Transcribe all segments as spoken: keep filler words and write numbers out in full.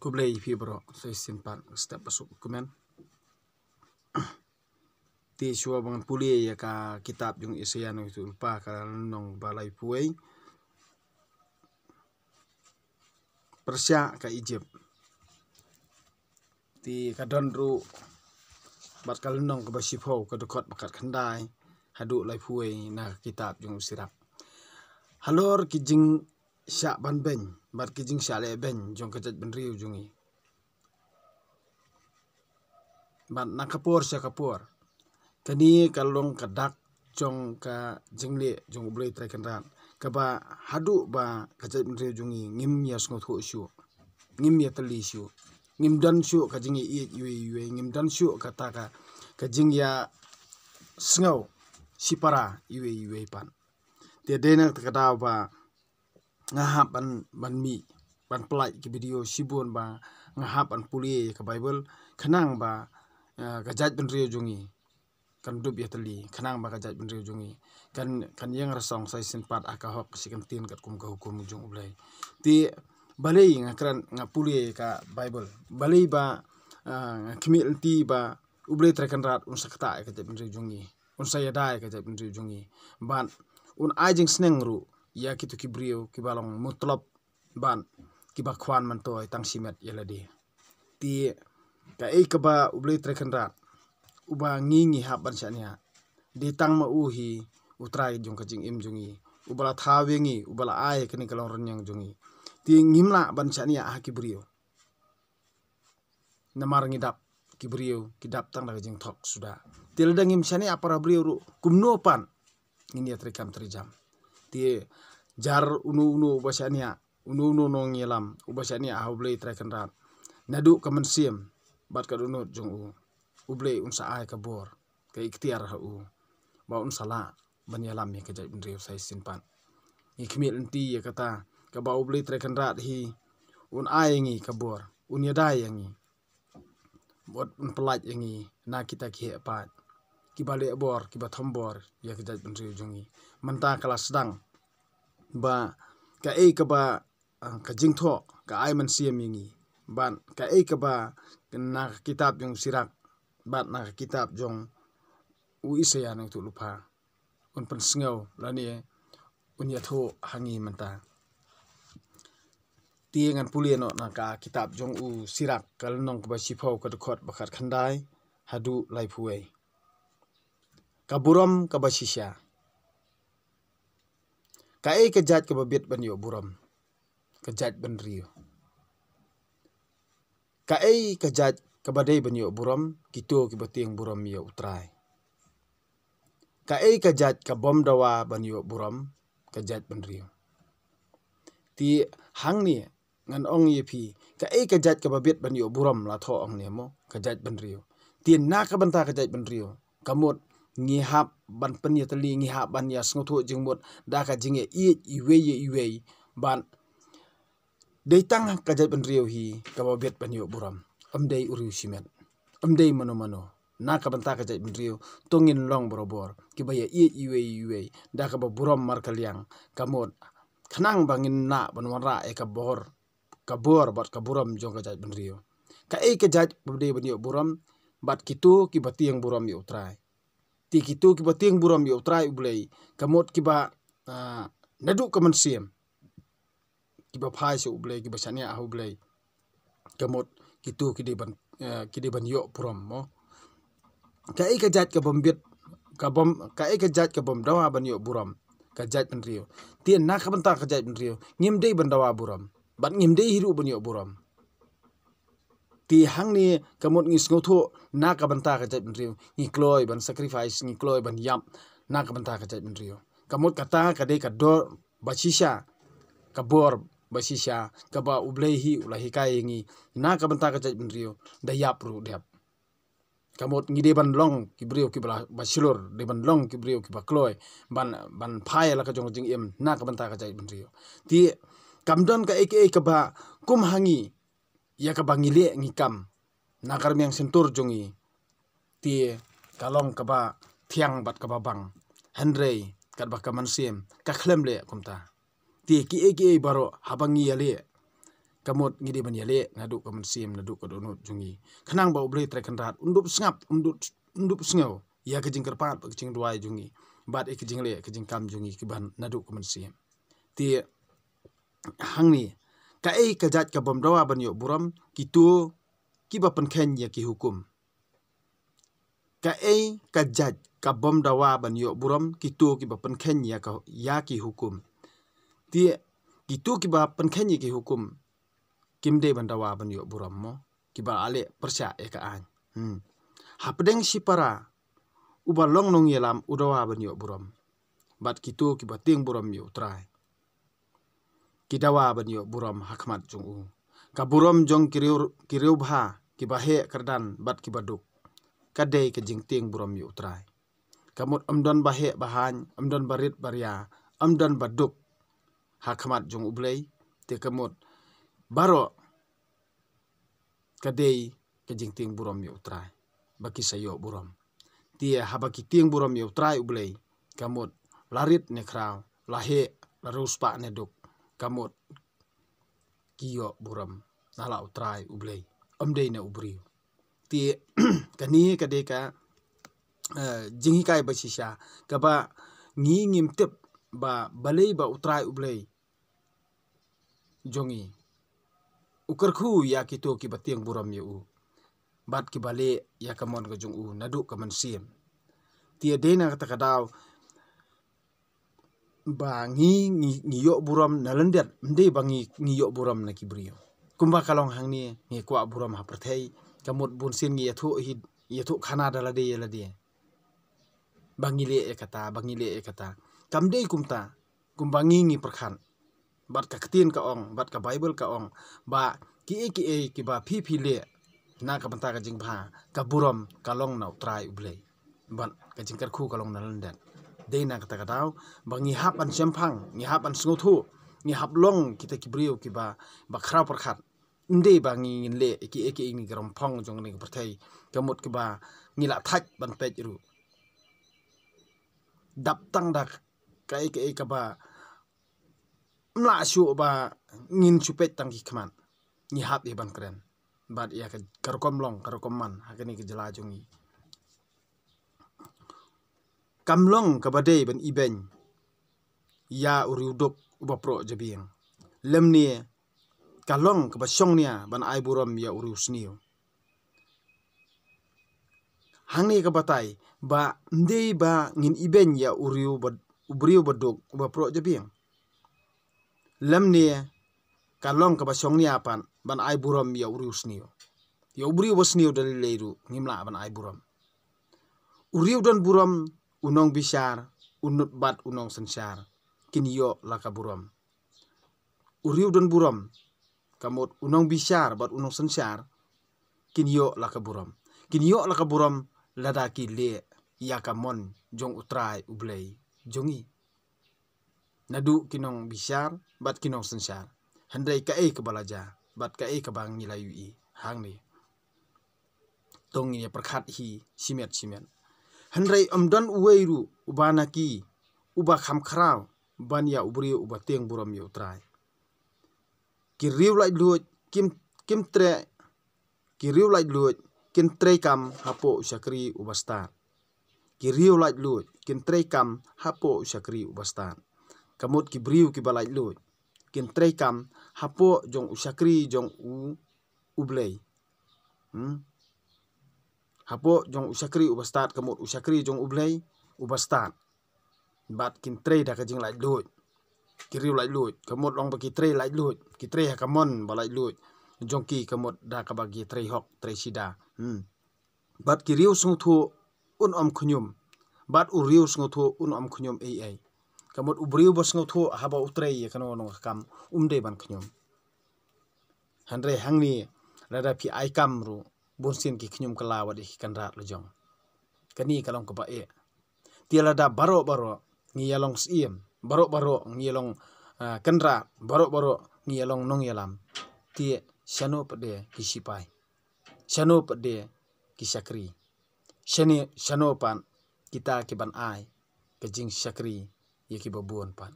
Khublei phi bro, sa shisien pat step ba suk comment. Te shuwa ba ngan pule ïa ka kitab jong Isaïah na u tu pa ka lynnong ba laiphew wei. Pyrshah ka Egypt. Te ka don ruh bad ka lynnong kaba shiphew, ka dkhot ba khatkhyndai haduh laiphew wei na ka kitab jong u Sirak. Halor ki jingshah ban beiñ bad ki jingshah leh beiñ jong ka jaitbynriew jong ngi. Bad na ka por sha ka por, kane ka long ka dak jong ka jingleh jong U Blei Trai Kynrad, kaba haduh ba ka jaitbynriew jong ngi ngim ïa sngewthuh shuh, ngim ïa tylli shuh, ngim don shuh ka jingïaieit iwei iwei, ngim don shuh kata ka, ka jingïasngew shipara iwei iwei pat. Te dei na kata ka daw ba nga hap ban, ban mih, ban pynlait ki video shibun ba nga hap ban pule ïa ka Bible, khnang ba, eh, ka jaitbynriew jong ngi kan dup ïa tylli, khnang ba ka jaitbynriew jong ngi kan, kan ïeng rasong sa shisien pat ha ka hok shi kyntien katkum ka hukum jong U Blei. Te balei nga kren, nga pule ïa ka Bible, balei ba, eh, nga khmih lynti ba U Blei Trai Kynrad un sa ktah ïa ka jaitbynriew jong ngi, un sa ïada ïa ka jaitbynriew jong ngi, bad un ai jingsneng ruh ïa kito ki briew kiba long mutlop bad kiba khwan myntoi tang shimet ïa lade. Te kaei kaba U Blei Trai Kynrad uba ngi, ngi hap ban shaniah, dei tang ma u hi U Trai jong ka jingim jong ngi, uba la thaw ïa ngi, uba la ai kane ka long rynïeng jong ngi. Te ngim lah ban shaniah ha ki briew, namar ngi dap, ki briew ki dap tang da ka jingthok suda. Te lada ngim shaniah para briew ruh, kumno pat ngin ïa treikam treijam? Te jar uno uno uba shaniah, uno uno nongïalam uba shaniah ha U Blei Trai Kynrad, naduh ka mynsiem bad ka dohnud jong u, U Blei un sa ai ka bor, ka iktiar ha u, ba un sa lah ban ïalam ïa ka jaitbynriew sa shisien pat. Ngi khmih lynti ïa kata, kaba U Blei Trai Kynrad hi un ai ïa ngi ka bor, un ïada ïa ngi, bad un pynlait ïa ngi na kita ki heh paid kiba leh bor, kiba thombor ïa ka jaitbynriew jong ngi. Mynta ka la sdang ba kaei kaba, ah, ka jingthoh ka ai mynsiem ïa ngi, bad kaei kaba na ka kitab jong u Sirak bad na ka kitab jong u Isaïah na u tu lypa un pynsngew lane un ïathuh ha ngi mynta. Te ngan pule noh na ka kitab jong u Sirak, ka lynnong kaba shiphew, ka dkhot ba khatkhyndai haduh laiphew wei. Ka burom kaba shisha. Kaei ka jait kaba bit ban ïoh burom? Ka jaitbynriew. Kaei ka jait kaba dei ban ïoh burom? Kito kiba tieng burom ïa U Trai. Kaei ka jait ka bym dawa ban ïoh burom? Ka jaitbynriew. Te hangne ngan ong ïa phi, kaei ka jait kaba bit ban ïoh burom, la thoh hangne mo, ka jaitbynriew. Te na ka bynta ka jaitbynriew, ka mut ngi hap ban pynïatylli, ngi hap ban ïasngewthuh jingmut da ka jingïaieit iwei ïa iwei, bad dei tang ka jaitbynriew hi kaba bit ban ïoh burom. Ym dei u riewshimet, ym dei mano mano. Na ka bynta ka jaitbynriew, to ngin long barabor kiba ïaieit iwei ïa iwei da kaba burom markylliang, ka mut khnang ba ngin lah ban wanrah ïa ka bor, ka bor bad ka burom jong ka jaitbynriew. Kaei ka jait ba dei ban ïoh burom? Bad kito kiba tieng burom ïa U Trai. Te kito kiba tieng burom ïa U Trai U Blei, ka mut kiba, ah, naduh ka mynsiem kiba phai sha U Blei, kiba shaniah ha U Blei, ka mut kito ki dei ban, eh, ki dei ban ïoh burom mo. Kaei ka jait ka bym bit, ka bym, kaei ka jait ka bym dawa ban ïoh burom? Ka jaitbynriew. Te na ka bynta ka jaitbynriew, ngim dei ban dawa burom, bad ngim dei hi ruh ban ïoh burom. Te hangne ka mut ngi sngewthuh na ka bynta ka jaitbynriew, ngi kloi ban sacrifice, ngi kloi ban ïap na ka bynta ka jaitbynriew. Ka mut kata ka dei ka dor ba shisha, ka bor ba shisha kaba U Blei hi u la hikai ïa ngi na ka bynta ka jaitbynriew, da ïap ruh dep. Ka mut ngi dei ban long ki briew kiba la, ba shlur, dei ban long ki briew kiba kloi ban, ban phai la ka jong ka jingim na ka bynta ka jaitbynriew. Te kam don kaei kaei kaba kum ha ngi, ïa kaba ngi leh ngi kam na ka rmiang shyntur jong ngi, te ka long kaba thiang bad kaba bang. Hynrei katba ka mynsiem ka khlem leh kumta. Te kiei kiei baroh haba ngi ïaleh, ka mut ngi dei ban ïaleh naduh ka mynsiem, naduh ka dohnud jong ngi, khnang ba U Blei Trai Kynrad un dup sngap, un dup, un dup sngew ïa ka jingkyrpad bad ka jingduwai jong ngi, bad ïa ka jingleh ka jingkam jong ngi kiban naduh ka mynsiem. Te hangne, kaei ka jait ka bym dawa ban ïoh burom? Kito kiba pynkheiñ ïa ki hukum. Kaei ka jait ka bym dawa ban ïoh burom? Kito kiba pynkheiñ ïa ka, ïa ki hukum. Te kito kiba pynkheiñ ïa ki hukum kim dei ban dawa ban ïoh burom mo, kiba la leh pyrshah ïa ka aiñ. Hmm. Hapdeng shipara, uba long nongïalam u dawa ban ïoh burom. Bad kito kiba tieng burom ïa U Trai ki dawa ban ïoh burom ha khmat jong u. Ka burom jong ki riewr-, ki riewbha, kiba heh kyrdan bad kiba duk, ka dei ka jingtieng burom ïa U Trai. Ka mut ym don ba heh ba haiñ, ym don ba rit ba ria, ym don ba duk ha khmat jong U Blei. Te ka mut baroh ka dei ka jingtieng burom ïa U Trai, ba ki sa ïoh burom. Te haba ki tieng burom ïa U Trai U Blei, ka mut la rit ne khraw, la heh, la riewspah ne duk, ka mut ki ïoh burom na la U Trai U Blei, ym dei na u briew. Te kane ka dei ka, eh, jinghikai ba shisha kaba ngi ngim tip ba balei ba U Trai U Blei jong ngi u kyrkhu ïa kito kiba tieng burom ïa u, bad kiba leh ïa ka mon ka jong u naduh ka mynsiem. Te dei na kata ka daw ba ngi, ngi, ngi ïoh burom na lyndet, ym dei ba ngi, ngi ïoh burom na ki briew. Kumba ka long hangne, ngi kwah burom ha pyrthei, ka mut bunsien ngi ïathuh hi, ïathuh khana da lade ïa lade ba ngi leh ïa kata, ba ngi leh ïa kata. Kam dei kumta, kumba ngi, ngi pyrkhat. Bad ka ktien ka ong, bad ka Baibl ka ong ba kiei kiei kiba phi phi leh na ka bynta ka jingbha, ka burom ka long na U Trai U Blei. Bad ka jingkyrkhu ka long na lyndet. Dei na kata ka daw ba ngi hap ban shemphang, ngi hap ban sngewthuh, ngi hap long kita ki briew kiba, ba khraw pyrkhat. Ym dei ba ngi ngin leh ïa kiei kiei, ngi ka rong phong jong kane ka pyrthei, ka mut kiba ngi la thait ban peit ruh. Dap tang da kaei kaei kaba ym lah shuh ba ngin shu peit tang ki khmat. Ngi hap ïa ban kren bad ïa ka, ka rukom long, ka rukom man ha kane ka jylla jong ngi. Kam long kaba dei ban ibeiñ ïa u riewduk uba proh jabieng, lymne ka long kaba shongnia ban ai burom ïa u riewsniew. Hangne ka batai ba ym dei ba ngin ibeiñ ïa u riew ba, u briew ba duk uba proh jabieng, lymne ka long kaba shongnia pat ban ai burom ïa u riewsniew. Ïa u briew ba sniew da lei lei ruh ngim lah ban ai burom. U riew don burom, u nongbishar, u nud bad u nongsynshar kin ïoh la ka burom. U riew don burom, ka mut u nongbishar bad u nongsynshar kin ïoh la ka burom. Kin ïoh la ka burom lada ki leh ïa ka mon jong U Trai U Blei jong ngi. Naduh ki nongbishar bad ki nongsynshar. Hynrei kaei kaba la jia bad kaei kaba ngi la ïohi hangne, to ngin ïa pyrkhat hi shimet shimet. Hynrei ym don uwei ruh uba na ki uba kham khraw ban ïa u briew uba tieng burom ïa U Trai. Ki riew laitluid kim, kim trei, ki riew laitluid kin treikam hapoh u shakri uba stad. Ki riew laitluid kin treikam hapoh u shakri uba stad. Ka mut ki briew kiba laitluid kin treikam hapoh jong u shakri jong u, U Blei. Hmm? Hapoh jong u shakri uba stad, ka mut u shakri jong U Blei uba stad. Bad kin trei da ka jinglaitluid. Ki riew laitluid, ka mut long ba ki trei laitluid, ki trei ha ka mon ba laitluid jong ki, ka mut da kaba ki trei hok, trei sida. Hmm. Bad ki riew sngewthuh un ym khñium. Bad u riew sngewthuh un ym khñium ei ei. Ka mut u briew ba sngewthuh haba u trei ïa kano kano ka kam, um dei ban khñium. Hynrei hangne, lada phi ai kam ruh, bunsien ki khñium kylla wat ïa ki kynrad la jong. Kane ka long kaba eh. Te lada baroh baroh ngi ïa long syiem, baroh baroh ngi ïa long, ah, kynrad, baroh baroh ngi ïa long nongïalam, te shano pat de ki shipai, shano pat de ki shakri, shane, shano pat kita ki ban ai ka jingshakri ïa kiba bun pat?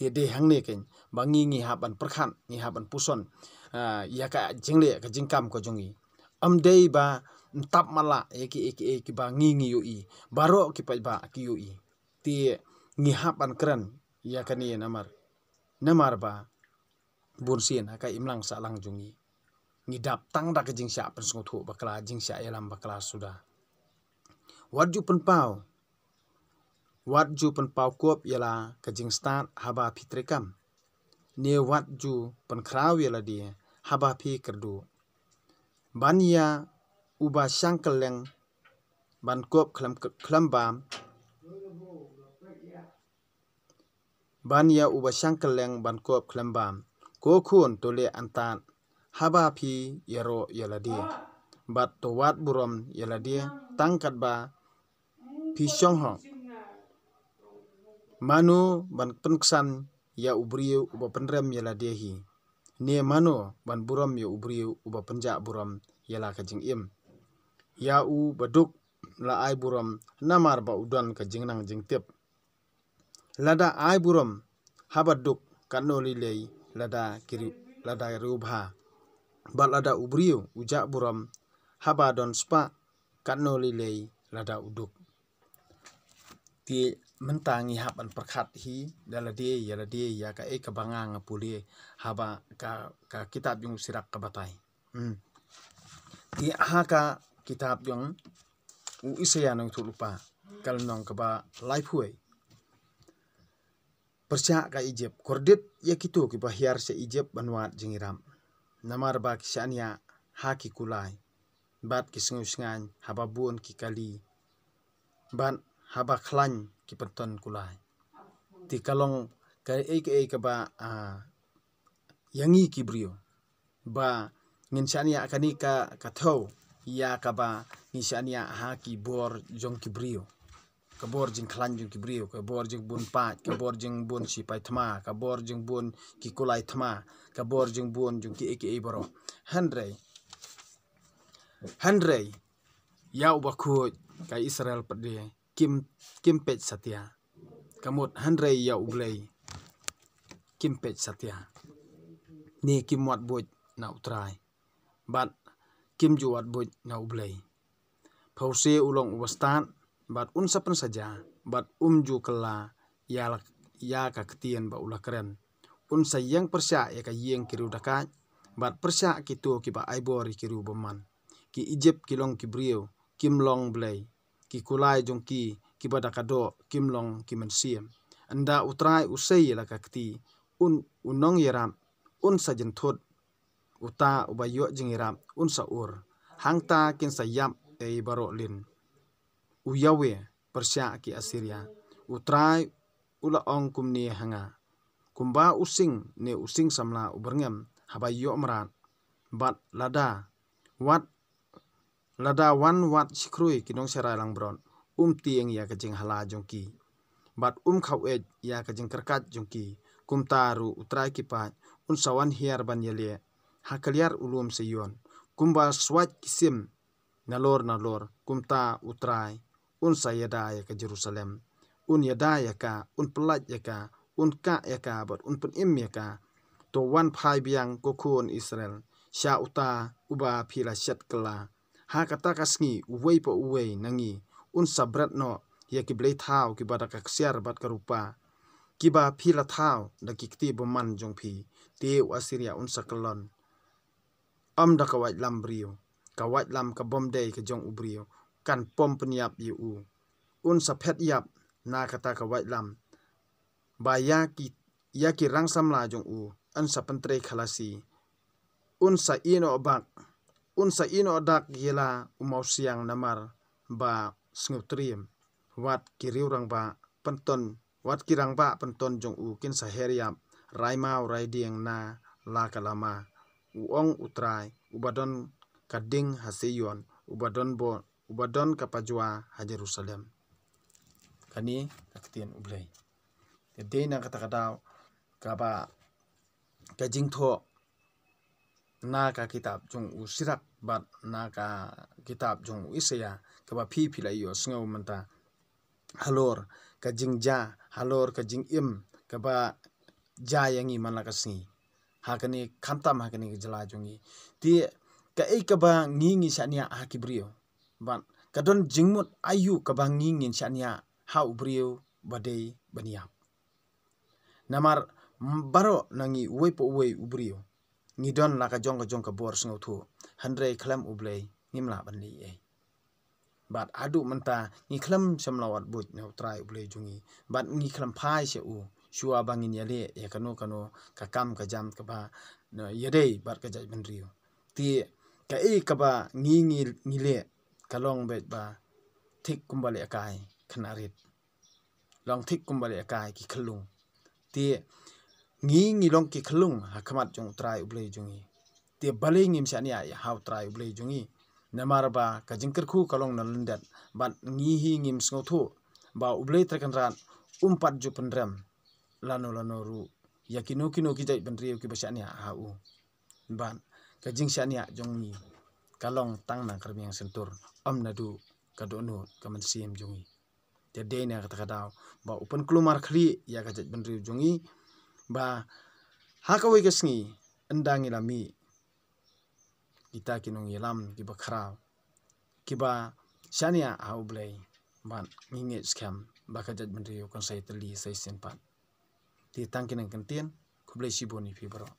Te dei hangne kein ba ngi ngi hap ban pyrkhat, ngi hap ban puson, ah, ïa ka jingleh ka jingkam ka jong ngi. Ym dei ba ntap mala ïa ki, ïa ki, ïa ki ba ngi ngi ïohi. Baroh ki paidbah ki ïohi. Te ngi hap ban kren ïa kane namar, namar ba bun sien ha ka imlang sahlang jong ngi, ngi dap tang da ka jingshah pynsngewthuh bakla, jingshah ïalam bakla suda. Wat ju pynpaw, wat ju pynpaw kup ïa la ka jingstad haba phi treikam, ne wat ju pynkhraw ïa lade haba phi kyrduh. Ban ïa uba shang kylleng ban kup khlem, khlem bam, ban ïa uba shang kylleng ban kup khlem bam. Ko khun, to leh antad haba phi ïaroh ïa lade, bad to wad burom ïa lade tang katba phi shong hok. Mano ban pynksan ïa u briew uba pynrem ïa lade hi, ne mano ban burom ïa u briew uba pynjah burom ïa la ka jingim? Ïa u baduk la ai burom namar ba u don ka jingnang jingtip. Lada ai burom haba duk, katno lei lei lada ki riewbha. Bad lada u briew u jah burom haba don spah, katno lei lei lada u duk. Te mynta ngi hap ban pyrkhat hi da lade ïa lade ïa kaei kaba nga nga pule haba ka, ka kitab jong u Sirak ka batai. Hmm. Te ha ka kitab jong u Isaïah Nongïathuhlypa, ka lynnong kaba laiphew. Pyrshah ka Ijipt, kordit ïa kito kiba hiar sha Ijipt ban wad jingïarap. Namar ba ki shaniah ha ki kulai, bad ki sngewshngaiñ haba bun ki kali, bad haba khlaiñ ki pynton kulai. Te ka long kaei kaei kaba, ah, ïa ngi ki briew ba ngin shaniah kane ka, ka thew ïa kaba ngi shaniah ha ki bor jong ki briew. Ka bor jingkhlaiñ jong ki briew, ka bor jingbun paid, ka bor jingbun shipai thma, ka bor jingbun ki kulai thma, ka bor jingbun jong kiei kiei baroh. Hynrei, hynrei ïa uba khuid ka Israel pat de kim, kim peit satia. Ka mut hynrei ïa U Blei kim peit satia, ne kim wad buit na U Trai, bad kim ju wad buit na U Blei. Pha u se u long uba stad, bad un sa pynsaja, bad um ju kylla ïa la, ïa ka ktien ba u la kren. Un sa ïeng pyrshah ïa ka ïing ki riewdakaid, bad pyrshah kito kiba ai bor ïa ki riewbymman. Ki Ijipt ki long ki briew, kim long blei. Ki kulai jong ki kiba da ka doh kim long ki mynsiem. Ynda U Trai u sei ïa la ka kti, un, u nongïarap un sa jynthut. Uta uba ïoh jingïarap un sa ur. Hangta kin sa ïap ei baroh lin. U Yahweh pyrshah ki Assyria. U Trai u la ong kumne ha nga: Kumba u sing ne u sing samla u byrngem haba ïoh mrad, bad lada wat, lada wan wad shi khrui ki nongsharai langbrot, um tieng ïa ka jinghala jong ki, bad um khaw ej ïa ka jingkyrkhat jong ki. Kumta ruh U Trai ki paid un sa wan hiar ban ïaleh ha ka liar u lum Seion. Kumba swait ki sim nalor nalor, kumta U Trai un sa ïada ïa ka Jerusalem. Un ïada ïa ka, un pyllait ïa ka, un kah ïa ka, bad un pynim ïa ka. To wan phai biang, ko khun Israel, sha uta uba phi la shet kylla. Ha kata ka sngi uwei pa uwei na ngi un sa bret noh ïa ki blei thaw kiba da ka ksiar bad ka rupa, kiba phi la thaw da ki kti bymman jong phi. Te u Assyria un sa kyllon, ym da ka waitlam briew. Ka waitlam ka bym dei ka jong u briew kan pom pynïap ïa u. Un sa phet ïap na kata ka waitlam, ba ïa ki, ïa ki rang samla jong u yn sa pyntrei khalasi. Un sa ïehnoh bak, un sa ïehnoh dak ïa la u mawsiang namar ba sngewtriem. Wat ki riew rangbah pynton, wat ki rangbah pynton jong u kin sa her ïap, rai maw rai dieng na la ka lama. U ong U Trai, uba don ka ding ha Seion, uba don bo, uba don ka pajua ha Jerusalem. Kane ka ktien U Blei. Te dei na kata ka daw kaba ka jingthoh na ka kitab jong u Sirak bad na ka kitab jong u Isaïah, kaba phi phi la ïohsngew mynta. Halor ka jingjia, halor ka jingim kaba jia ïa ngi man la ka sngi. Ha kane khamtam ha kane ka jylla jong ngi. Te kaei kaba ngi ngi shaniah ha ki briew. Bad ka don jingmut aïu kaba ngi ngin shaniah ha u briew ba dei ban ïap. Namar baroh na ngi uwei pa uwei u briew ngi don la ka jong ka jong ka bor sngewthuh. Hynrei khlem U Blei ngim lah ban leh ei. Bad haduh mynta ngi khlem shym la wad buit na U Trai U Blei jong ngi. Bad ngi khlem phai sha u shuwa ba ngin ïaleh ïa kano kano ka kam ka jam kaba ïadei bad ka jaitbynriew. Te kaei kaba ngi ngi ngi leh ka long beit ba thik kumba leh kai khynnah rit. Long thik kumba leh kai ki khyllung. Te ngi ngi long ki khyllung ha khmat jong U Trai U Blei jong ngi. Te balei ngim shaniah ïa ha U Trai U Blei jong ngi. Namar ba ka jingkyrkhu ka long na lyndet bad ngi hi ngim sngewthuh ba U Blei Trai Kynrad um pat ju pynrem lano lano ruh ïa kino kino ki jaitbynriew kiba shaniah ha u. Bad ka jingshaniah jong ngi ka long tang na ka rmiang syntur, ym naduh ka dohnud ka mynsiem jong ngi. Te dei na kata ka daw ba u pynkulmar khlieh ïa ka jaitbynriew jong ngi ba ha kawei ka sngi ynda ngi la mih kita ki nongïalam kiba khraw kiba shaniah ha U Blei bad ngi ngeit skhem ba ka jaitbynriew kan sa ïatylli sa shisien pat. Te tang kine ki kyntien, khublei shibun ïa phi baroh.